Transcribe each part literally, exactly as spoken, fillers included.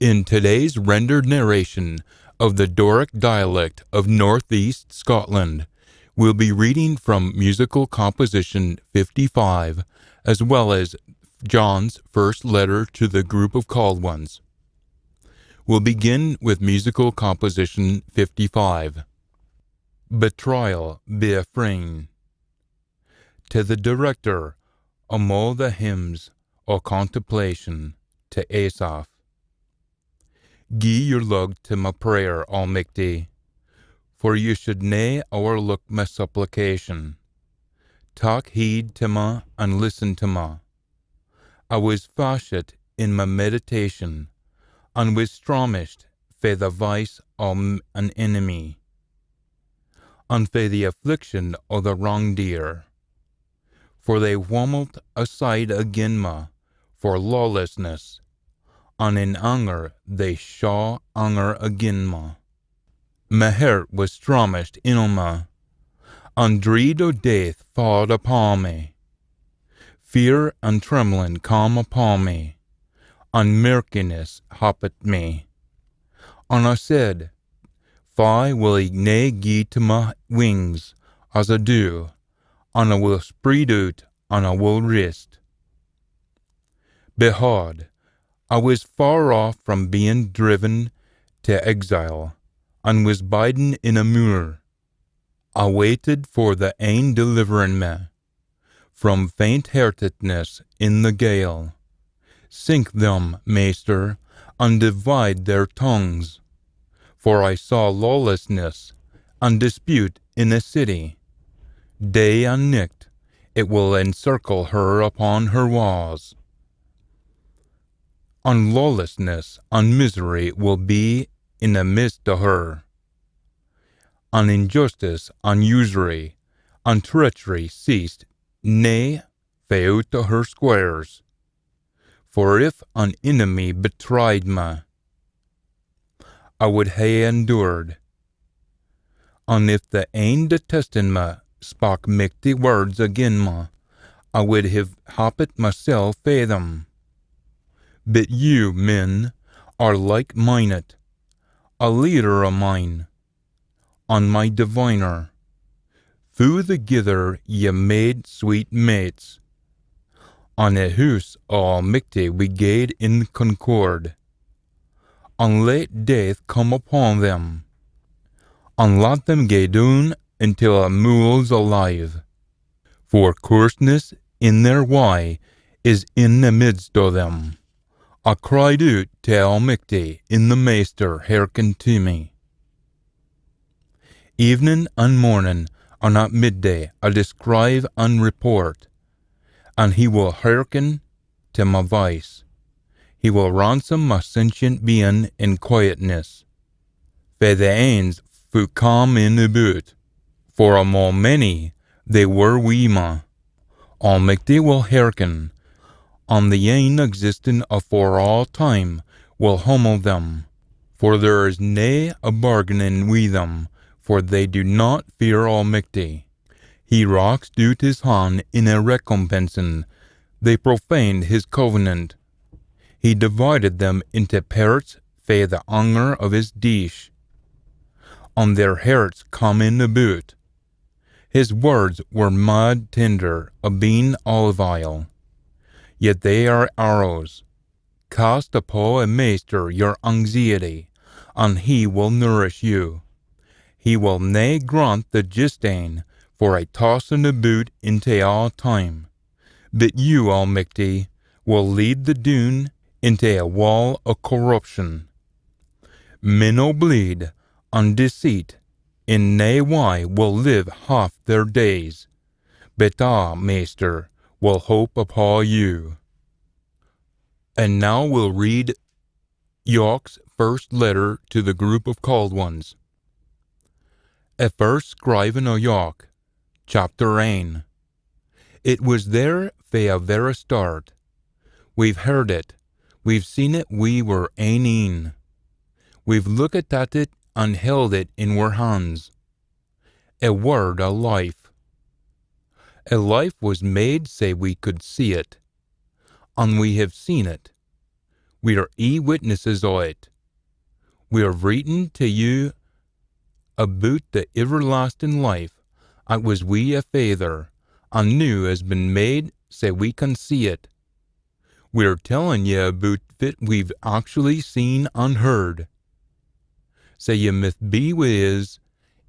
In today's rendered narration of the Doric dialect of Northeast Scotland, we'll be reading from musical composition fifty-five, as well as John's first letter to the group of called ones. We'll begin with musical composition fifty-five. Betrayal be a fring. To the director o mo the hymns o contemplation, to Asaph. Gie your lug to my prayer, Almichty, for you should nae owerlook my supplication. Tak heed to me and listen to me. I was fashet in my meditation, and was stramished fae the voice o m-, an enemy, and fae the affliction o the wrangdeer. For they whommelt aside agin me for lawlessness, and in anger they shaw anger agin me. My hert was stramished in me, and dreid o death fa'ed upo me. Fear and trembling cam upo me, and mirkiness happit me. And I said, Fy will I nae gie to my wings as a doo, and I will spread oot, and I will rest. Behaud, I was far off from being driven to exile, and was biding in a moor. I waited for the ane delivering me from faint-heartedness in the gale. Sink them, Maister, and divide their tongues. For I saw lawlessness and dispute in a city. Day and nicht it will encircle her upon her walls. And lawlessness and misery will be in the midst of her. And injustice and usury and treachery ceased nae fae oot o her squares. For if an enemy betrayed me, I would hae endured. And if the ane detesting me spak michty words agin me, I would hae happit mysel fae them. But you, men, are like-minded, a leader o mine, and my diviner. Foo thegither ye made sweet mates, and the hoose o Almichty we gaed in concord. And let death come upon them, and let them gae doon until a mools alive. For coorseness in their wye is in the midst o them. I cried oot to Almichty in the Maister hearkened to me. Evening and morning and at midday I descrive and report, and he will hearken to my voice. He will ransom my sentient being in quietness fae the anes foo come in aboot, for amo mony they were wi me. Almichty will hearken, and the ane existing afore all time will hummel them, for there is nae a bargaining wi them, for they do not fear Almichty. He raxed oot his han in a recompensin, they profaned his covenant. He divided them into pairts fae the anger of his deesh, and their hearts come in aboot. His words were mad tender abeen olive oil, yet they are arrows. Cast upo a Maister your anxiety, and he will nourish you. He will nae grant the just ane for a tossin aboot into all time, but you, Almichty, will lead the doon into a wall o corruption. Men o bleed and deceit in nae wye will live half their days, but ah, Maister, will hope upo you. And now we'll read Jock's first letter to the group of called ones. A first scriven o Jock, chapter ane. It was there fae a verra start. We've heard it, we've seen it wi wir ain een. We've lookit at it and held it in wir hands. A word o life. A life was made sae we could see it, and we have seen it. We're ee witnesses o it. We're writin tae you aboot the everlastin life at wis wi a Faither, an noo has been made sae we can see it. We're tellin ye aboot fit we've actually seen an heard, sae ye mith be wi us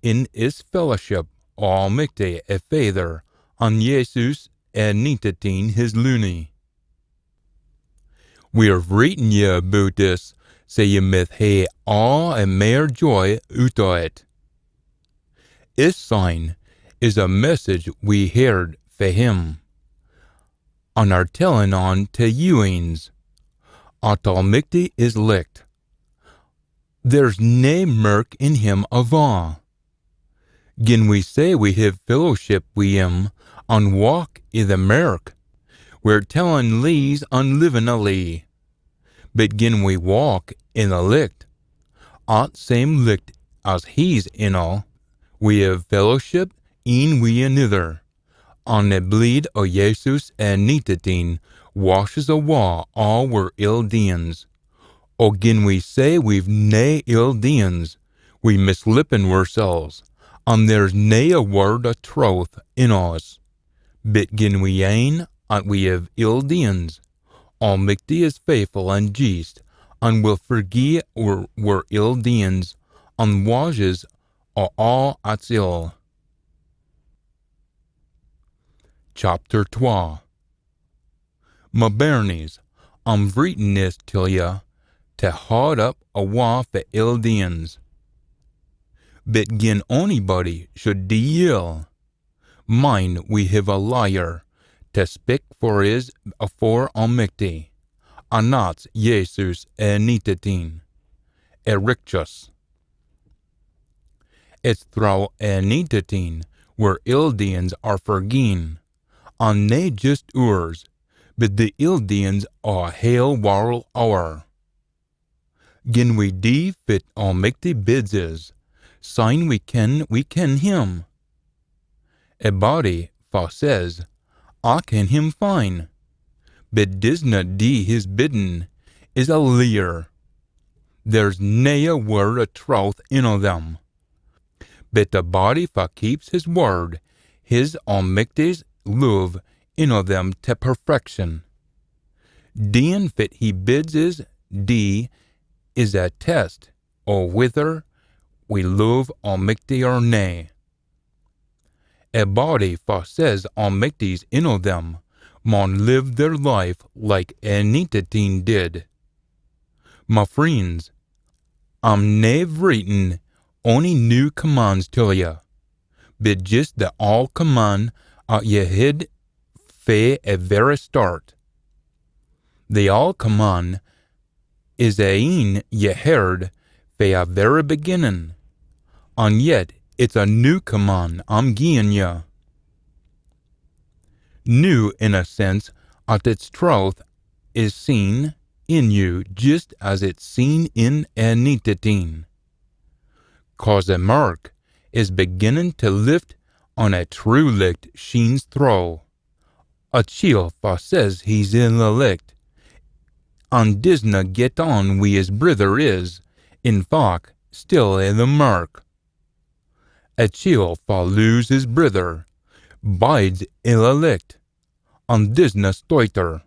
in is fellowship o Almichty a Faither an Jesus a Nintit Een his Loonie. We're writin ye aboot this, sae ye mith hae aa a mair joy oot o it. Is syne is a message we heard fae him, an are tellin on tae you eens, at Almichty is licht. There's nae mirk in him ava. Gin we say we hiv fellowship wi him, an walk i the mirk, we're tellin lees an livin a lee. But gin we walk i the licht, at same licht as he's in a, we hiv fellowship een wi anither, an the bleed o Jesus a Nintit Een washes awa aa wir ill deeins. O gin we say we've nae ill deeins, we mislippen wirsels, an there's nae a word o trowth in us. But gin we ain at we hiv ill deeins, Almichty is faithful an jeest, an will forgie wir, wir ill deeins, an wash us o aa at's ill. Chapter twa. Ma bairnies, A'm vreetin this till ye tae haud up awa fae ill deeins. But gin onybody should dee ill, mind we hiv a lawyer tae spik for is afore Almichty, an that's Jesus a Nintit Een, a richteous. It's throwe a Nintit Een wir ill deeins are forgien, an nae jist oors, but the ill deeins o a hale warl ower. Gin we dee fit Almichty bids is, syne we ken we ken him. A body fa says, "I ken him fine," but disna dee his biddin, is a leer. There's nae a word o trowth in o them. But the body fa keeps his word, his Almichty's love in o them tae perfection. Deein fit he bids is dee is a test o whether we love Almichty or nae. A body fa says Almichty's in o them maun live their life like a Nintit Een did. Ma freens, A'm nae vreetin ony new commands till ye, but jist the aul command at ye hid fae a verra start. The aul command is a een ye heard fae a verra beginnin, an yet it's a new command A'm giein ye. New in a sense at its trowth is seen in you jist as it's seen in a Nintit Een. Cause a mirk is beginnin tae lift an a true licht sheens throwe. A chiel fa says he's i the licht, an disna get on wi his brither is, in fac, still i the mirk. A chiel fa loes his brither bides i the licht, an disna stoiter.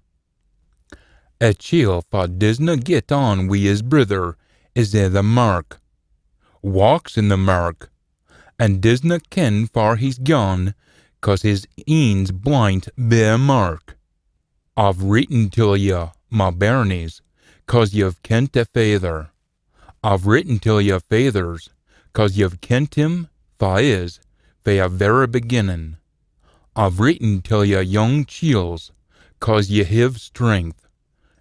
A chiel fa disna get on wi his brither is i the mirk, walks i the mirk, an disna ken far he's gaun, cause his een's blint bi a mirk. A've written till ye, ma bairnies, cause ye've kent a Faither. A've written till ye, faithers, cause ye've kent him fa is fae a verra beginnin. A've written till ye, young chiels, cause ye hiv strength.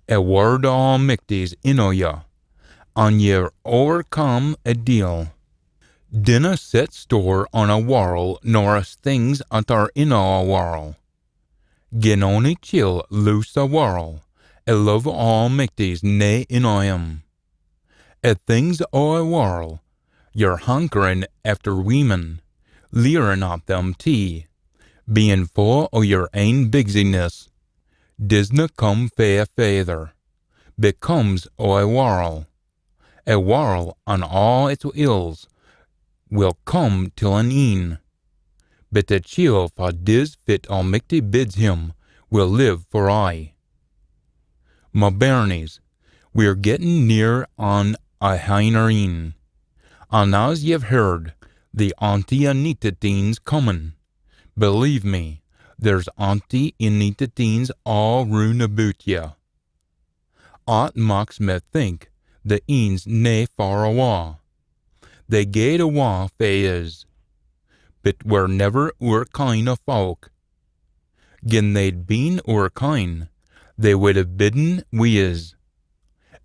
A word o Almichty's in o ye, an ye're owercome a deil. Dinna set store on a warl nor a things at are in o a warl. Gin ony chiel loes a warl, a love o Almichty's nae in o him. A things o a warl, ye're hankerin efter weemen, leerin at them tee, bein full o yer ain bigsiness, disna come fae a Faither, becomes o a warl. A warl an aa its ills will come till an eyn, but a chiel fa dis fit Almichty bids him will live for aye. Ma bairnies, we're gettin near an a hinner eyn, an as ye've heard, the Anti-Anintit Een's comin. Believe me, there's Anti-Anintit Eens aa roon aboot ye. At maks me think the eens nae far awa. They gaed awa fae is, but were never oor kine o fowk. Gin they'd been oor kine, they wid hae bidden wi is.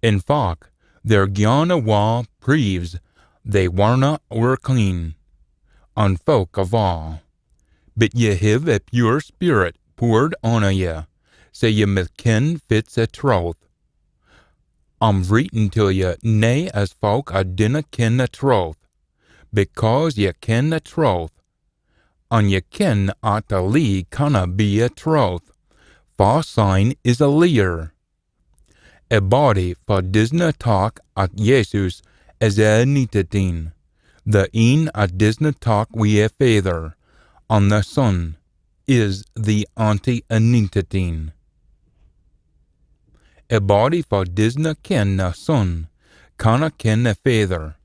In fact, their gyaan awa preeves they warna oor kine, an fowk ava. But ye hiv a pure spirit poored on ye, sae ye mith ken fit's a trowth. I'm vreetin till ye nae as fowk at dinna ken a trowth, because ye ken a trowth, an ye ken at a lee canna be a trowth, fa syne is a leear. A body fa disna tak at Jesus is a Anintit Een, the een at disna tak wi a Faither, an the Son is the Anti-Anintit Een. A body fa disna ken a Son canna ken a Faither,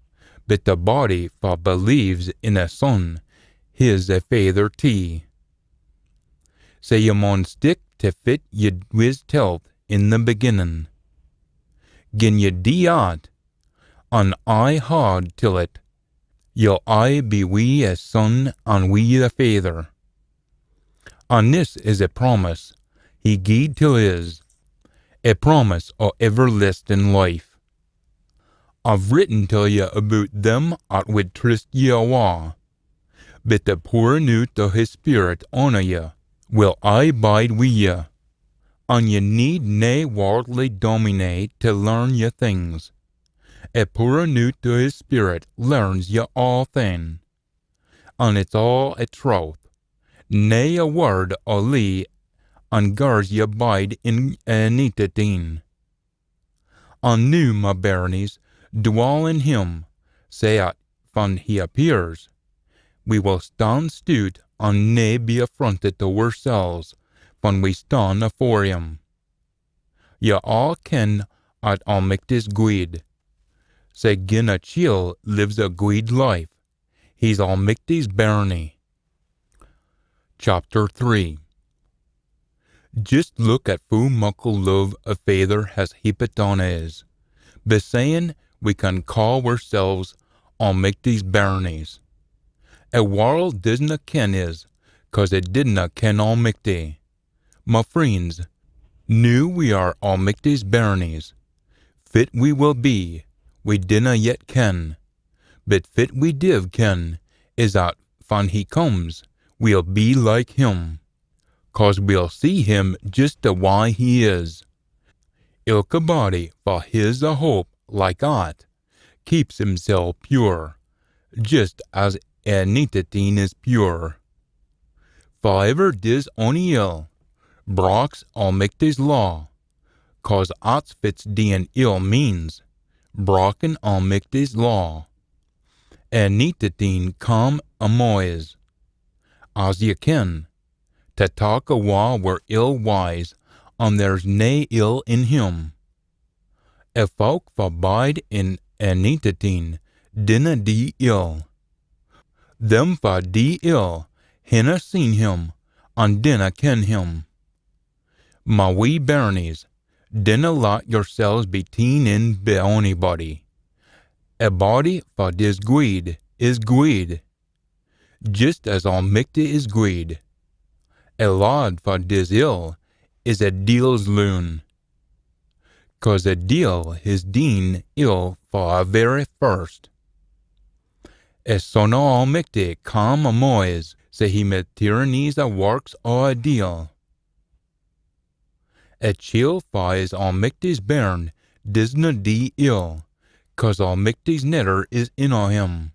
but the body fa believes in a Son his a Faither tee. Sae ye maun stick tae fit ye wis telt in the beginnin. Gin ye dee at, an aye haud till it, ye'll aye be wi a Son an wi a Faither. An this is a promise he gied till is, a promise o everlastin life. I've written till ye aboot them at wid trist ye awa, but the poorin oot o his Spirit on ye will aye bide wi ye, an ye need nae warldly dominie tae learn ye things. A poorin oot o his Spirit learns ye aathing, an it's aa a trowth, nae a word o lee, an gars ye bide in a Anintit Een. An noo, ma bairnies, dwall in him, sae at fan he appears, we will stan stoot an nae be affrontit to oorsels fan we stan afore him. Ye aa ken at Almichty's gweed, sae gin a chiel lives a gweed life, he's Almichty's bairnie. Chapter three. Jist look at foo muckle love a Faither has heapit on is, be sayin we can caa oorsels Almichty's bairnies. A warl disna ken is, cause it didna ken Almichty. Ma freens, noo we are Almichty's bairnies. Fit we will be, we dinna yet ken, but fit we div ken is at fan he comes, we'll be like him, cause we'll see him jist a wye he is. Ilka body fa his a hope like at keeps himsel pure, jist as a Anintit Een is pure. Faaever dis ony ill, braks Almichty's law, cause at's fit deein ill means, brakkin Almichty's law. A Anintit Een cam amo's, as ye ken, tae tak awa wir ill wyes, an there's nae ill in him. A fowk fa bide in a Anintit Een dinna dee ill. Them fa dee ill hinna seen him, an dinna ken him. Ma wee bairnies, dinna lat yersels be teen in be onybody. A body fa dis gweed is gweed, jist as Almichty is gweed. A lad fa dis ill is a deil's loon, cause a deil his deen ill fae a verra first. A son o Almichty cam amo's, sae he may tirraneese a warks o a deil. A chiel fa is Almichty's bairn disna dee ill, cause Almichty's naitur is in o him.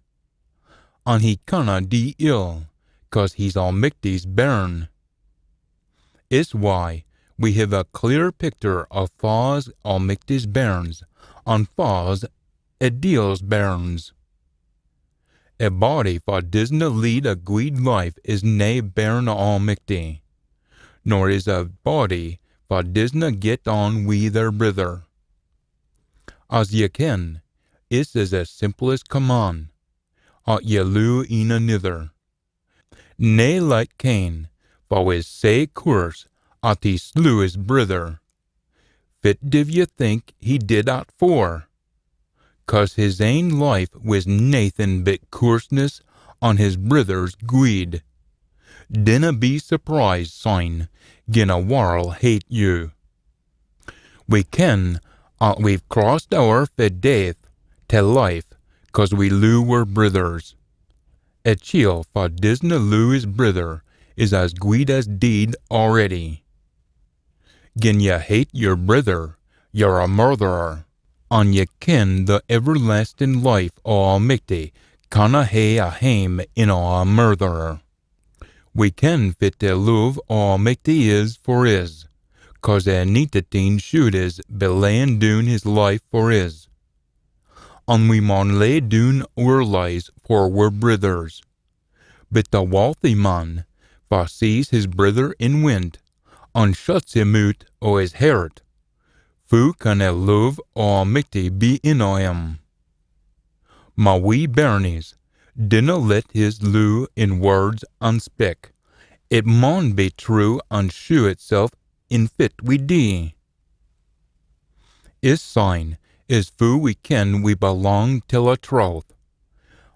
An he canna dee ill, cause he's Almichty's bairn. Is wye we hae a clear picture o fa's Almichty's bairns, an fa's a deil's bairns. A body fa disna lead a gweed life is nae bairn o Almichty, nor is a body fa disna get on wi their brither. As ye ken, is is a simplest command, at ye loo een anither. Nae like Cain, fa wis sae coorse at he slew his brither. Fit div ye think he did at for? Cause his ain life wis naethin bit coorseness an his brither's gweed. Dinna be surprised, syne, gin a warl hate you. We ken at we've crossed ower fae death tae life, cause we loo wir brithers. A chiel fa disna loo his brither is as gweed as deid already. Gin ye hate yer brither, ye're a murtherer, an ye ken the everlastin life o Almichty canna hae a hame in a murtherer. We ken fit the love o Almichty is for is, cause a Anintit Een shewed is by layin doon his life for is. An we maun lay doon oor lives for wir brithers. But the walthy man, fa sees his brither in wint, an shuts him oot o his hert, foo can a love o Almichty be in o him? Ma wee bairnies, dinna let his loo in words an spik. It maun be true an shew itself in fit we dee. Is syne is foo we ken we belong till a troth,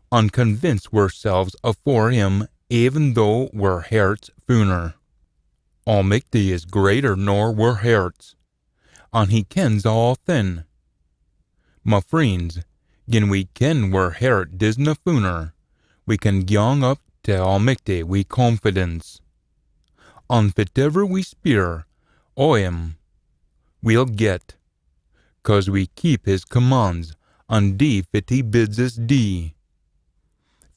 an convince wirselves afore him even though wir herts fooner. Almichty is greater nor wir herts, an he kens aathing. Ma freens, gin we ken wir hert disna fooner, we can gyang up tae Almichty wi confidence. An fitever we speir o him, we'll get, cause we keep his commands an dee fit he bids us dee.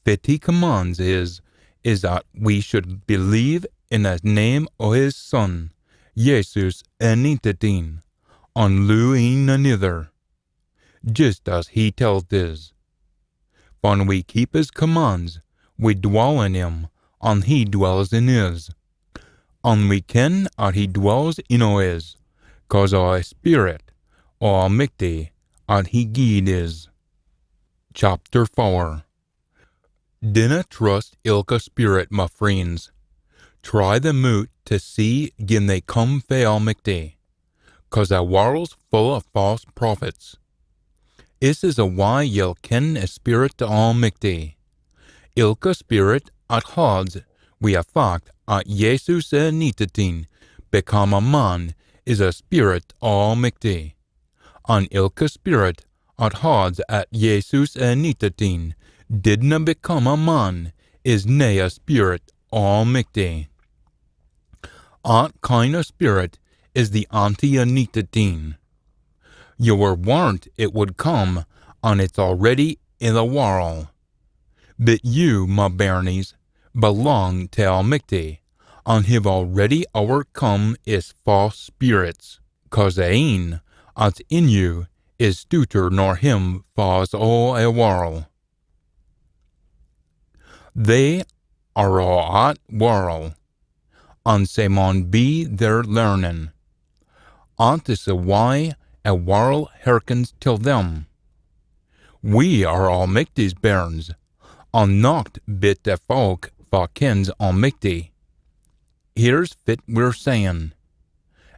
Fit he commands is, is at we should believe in the name o his Son, Jesus Anintit Een, an loo een anither, jist as he telt is. Fan we keep his commands, we dwell in him, an he dwells in is. An we ken at he dwells in o is, cause o a Spirit o Almichty at he gied is. Chapter fower. Dinna trust ilka spirit, ma freens. Try them oot tae see gin they come fae Almichty, cause a warld's full o false prophets. Is is a wye ye'll ken a spirit o Almichty. Ilka spirit at hauds wi a fact at Jesus Anintit Een become a man is a spirit o Almichty. An ilka spirit at hauds at Jesus Anintit Een didna become a man is nae a spirit o Almichty. At kind o spirit is the anti-Anintit Een. Ye were warnt it would come, an it's already i the warl. But you, ma bairnies, belong tae Almichty, an hiv already owercome is false spirits, cause a een at's in you is stooter nor him fa's o a warl. They are o at warl, an sae maun be their learnin. At is a wye a warl hearkens till them. We are Almichty's bairns, an nocht bit a fowk fa kens Almichty. Here's fit we're sayin.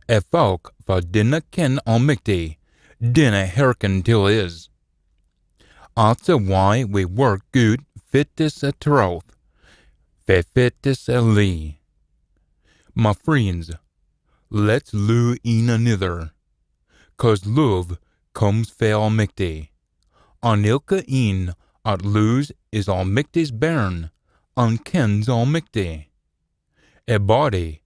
A fowk fa dinna ken Almichty, dinna hearken till is. At's a wye we work oot fit is a trowth, fae fit is a lee. Ma freens, let's loo een anither, cause love comes fae Almichty, an ilka een at loos is Almichty's bairn, an kens Almichty. A body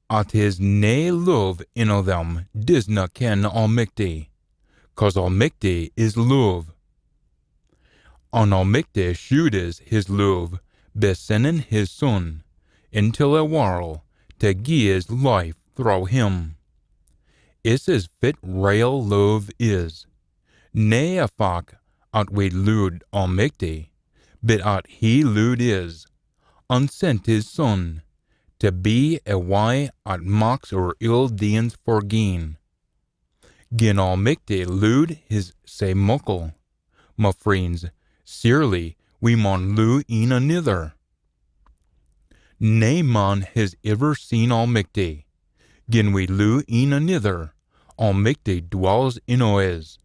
at his nae love in o them disna ken Almichty, cause Almichty is love. An Almichty shewed is his love by sendin his Son intil a warl tae gie his life throwe him. Is is fit rael love is. Nae a fac at we looed Almichty, but at he looed is, an sent his Son, tae be a wye at maks oor ill deeins forgien. Gin Almichty looed his sae muckle, ma freens, seerly we maun loo een anither. Nae man his iver seen Almichty. Gin we loo een anither, Almichty dwalls in o's,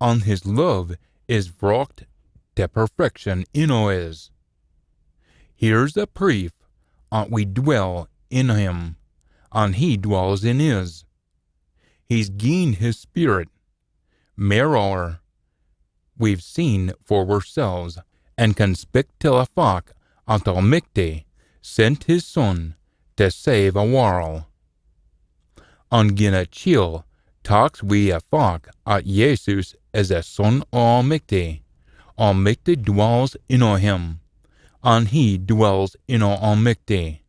an his love is vrocht tae perfection in o's. Here's a preef at we dwall in him, an he dwalls in is. He's gien his speerit. Mairower, we've seen for oorsels, an can spik till a fac at Almichty sent his Son tae save a warl. An gin a chiel taks wi a fac at Jesus is a Son o Almichty, Almichty dwalls in o him, an he dwalls in o Almichty.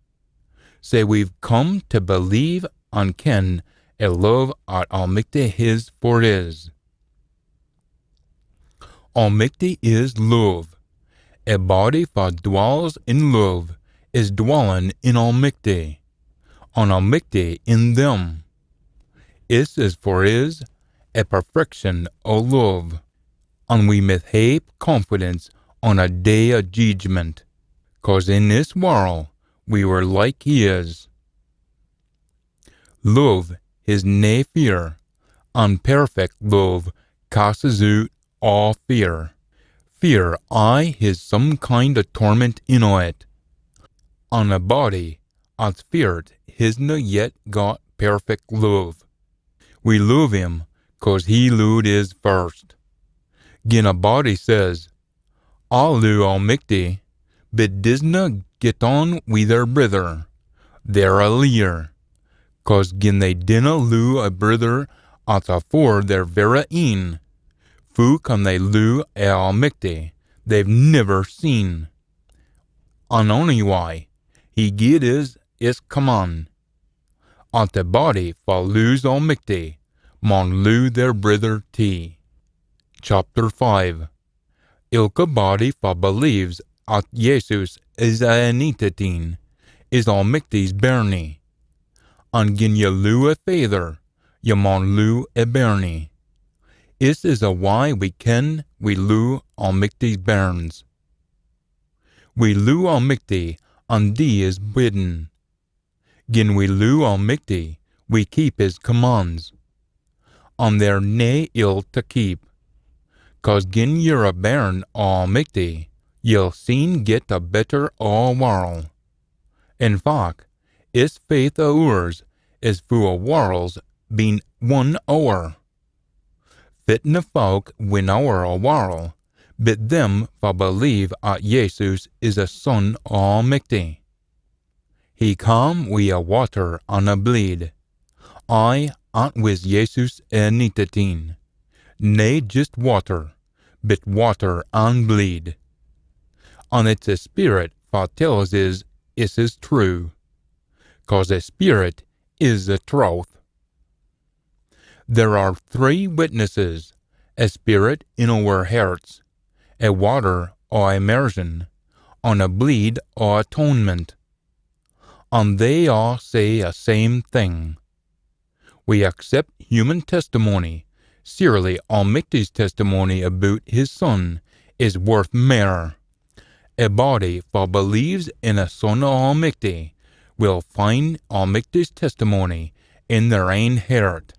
Sae we've come tae believe an ken a love at Almichty his for is. Almichty is love. A body fa dwalls in love is dwallin in Almichty, an Almichty in them. Is is for is a perfection o love, an we mith hae confidence on a day o jeedgment, cause in this warl we were like he is. Love his nae fear, an perfect love casts oot aa fear. Fear aye his some kind o torment in o it, an a body at's feart hisna yet got perfect love. We love him cause he looed is first. Gin a body says, "I loo Almichty," but disna get on wi their brither, they're a leear. Cause gin they dinna loo a brither at's afore their verra een, foo can they loo a Almichty they've niver seen? An ony wye, he gied is is command, at a body fa loos Almichty maun loo their brither tee. Chapter five. Ilka body fa believes at Jesus is a Anintit Een is Almichty's bairnie. An gin ye loo a faither, ye maun loo a bairnie. Is is a wye we ken we loo Almichty's bairns. We loo Almichty an dee his biddin. Gin we loo Almichty, we keep his commands. An they're nae ill tae keep, cause gin ye're a bairn o Almichty, ye'll seen get a better o a warl. In fac, is faith o oors is foo a warl's been won ower. Fitna fowk win ower a warl, but them fa believe at Jesus is a Son o Almichty. He cam wi a watter an a bleed. Aye, at wis Jesus a Anintit Een. Nae jist watter, but watter an bleed. An it's a speerit fa tells is is is true, cause a speerit is a trowth. There are three witnesses, a speerit in oor herts, a watter o immersion, an a bleed o atonement. An they aa say a same thing. We accept human testimony, seerly Almichty's testimony aboot his Son is worth mair. A body fa believes in a Son o Almichty will find Almichty's testimony in their ain hert.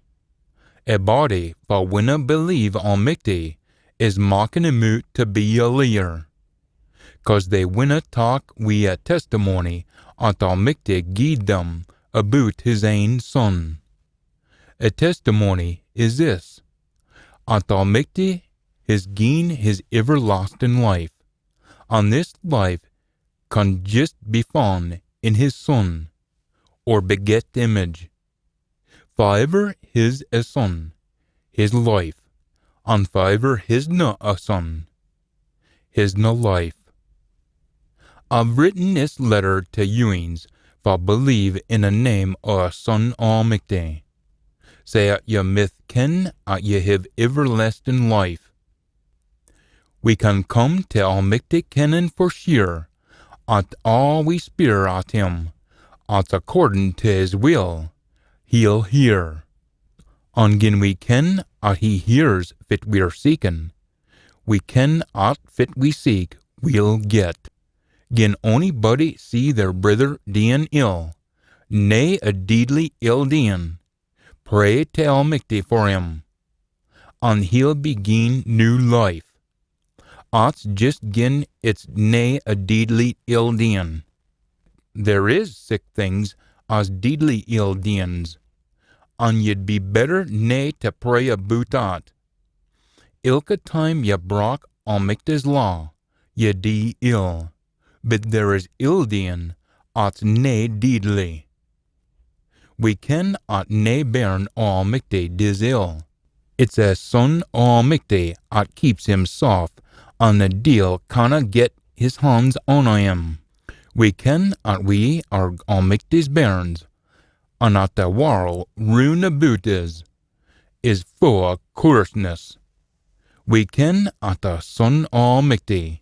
A body fa winna believe Almichty is makkin him oot tae be a leear, cause they winna tak wi a testimony at Almichty gied them aboot his ain Son. A testimony is this, at Almichty his gien his ivverlastin life, an this life can jist be fun in his Son, or beget image. Fa ivver his a Son, his life, an fa ivver hisna a Son, hisna life. I've written this letter tae you eens fa believe in a name o a Son o Almichty, sae at ye mith ken at ye hiv iverlastin life. We can come tae Almichty kennin for sure, at aa we speir at him, at's accordin tae his will, he'll hear. An gin we ken at he hears fit we're seekin, we ken at fit we seek we'll get. Gin onybody see their brither deein ill, nae a deidly ill deein, pray tae Almichty for him, an he'll be gien new life. At's jist gin it's nae a deidly ill deein. There is sic things as deidly ill deeins, an ye'd be better nae tae pray aboot at. Ilka time ye brak Almichty's law, ye dee ill, but there is ill deein at's nae deidly. We ken at nae bairn o Almichty dis ill. It's a son o Almichty at keeps him safe, an the deil canna get his hands on him. We ken at we are Almichty's bairns, an at the warl roon aboot is, is full o coorseness. We ken at the Son o Almichty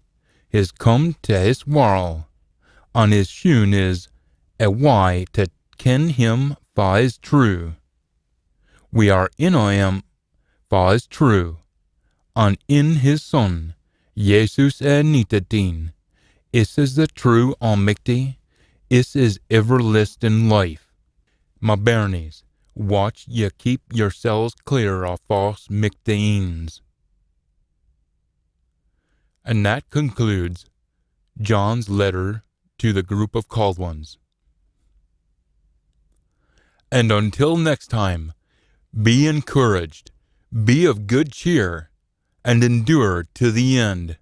is come tae this warl, an his shoon is a wye tae ken him fa is true. We are in o him fa is true, an in his Son, Jesus e Anintit Een. Is is the true Almichty, is is iverlastin life. My bairnies, watch ye keep yourselves clear o false michty eens. And that concludes John's letter to the group of called ones. And until next time, be encouraged, be of good cheer, and endure to the end.